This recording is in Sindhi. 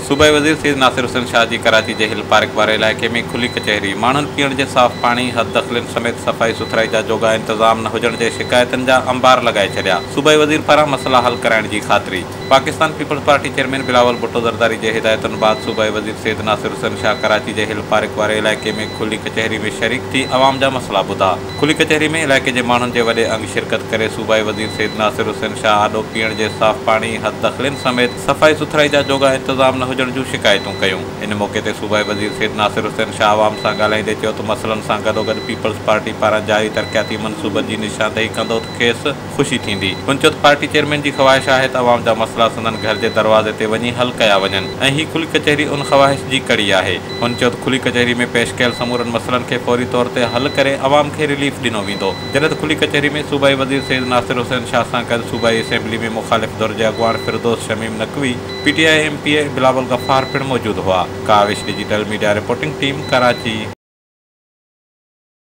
صوبائي وزير سيد ناصر حسين شاهه جي ڪراچي جي هل پارڪ واري علائقي ۾ کلي ڪچهري، ماڻهن پيئڻ جي صاف پاڻي، حد دخلين سميت صفائي سٿرائي جا جوڳا انتظام نه هجڻ جي شڪايتن جا انبار لڳائي ڇڏيا، صوبائي وزير پاران مسئلا حل ڪرائڻ جي خاطري. Pakistan Peoples Party chairman Bilawal Bhutto Zardari جي هدايتن بعد صوبائي وزير سيد ناصر حسين شاهه ڪراچي جي هل پارڪ واري علائقي ۾ کلي ڪچهري ۾ شريڪ ٿي عوام جا مسئلا ٻڌا. کلي ڪچهري ۾ علائقي جي ماڻهن جي وڏي انگ شرڪت ڪري صوبائي وزير سيد ناصر حسين شاهه آڏو پيئڻ جي صاف پاڻي، حد دخلين سميت صفائي سٿرائي جا جوڳا انتظام نه هجڻ جون شڪايتون ڪيون. ان موقعي تي صوبائي وزير سيد ناصر حسين شاهه عوام سان ڳالهائيندي چيو ته مسئلن سان گڏوگڏ پيپلز پارٽي پاران جاري ترقياتي منصوبن جي نشاندهي ڪندو ته کيس خوشي ٿيندي. هن چيو ته پارٽي چيئرمين جي خواهش آهي ته عوام جا مسئلا سندن گهر جي دروازي تي وڃي حل ڪيا وڃن ۽ هي کلي ڪچهري ان خواهش جي ڪڙي آهي. هن چيو ته کلي ڪچهري ۾ پيش ڪيل سمورن مسئلن کي فوري طور تي حل ڪري عوام کي رليف ڏنو ويندو. جڏهن ته کلي ڪچهري ۾ صوبائي وزير سيد ناصر حسين شاهه سان گڏ صوبائي اسيمبلي ۾ مخالف ڌر جي اڳواڻ Firdous Shamim Naqvi, P T I M P A Bilawal Ghaffar پڻ موجود هئا. Kawish digital media reporting team, Karachi.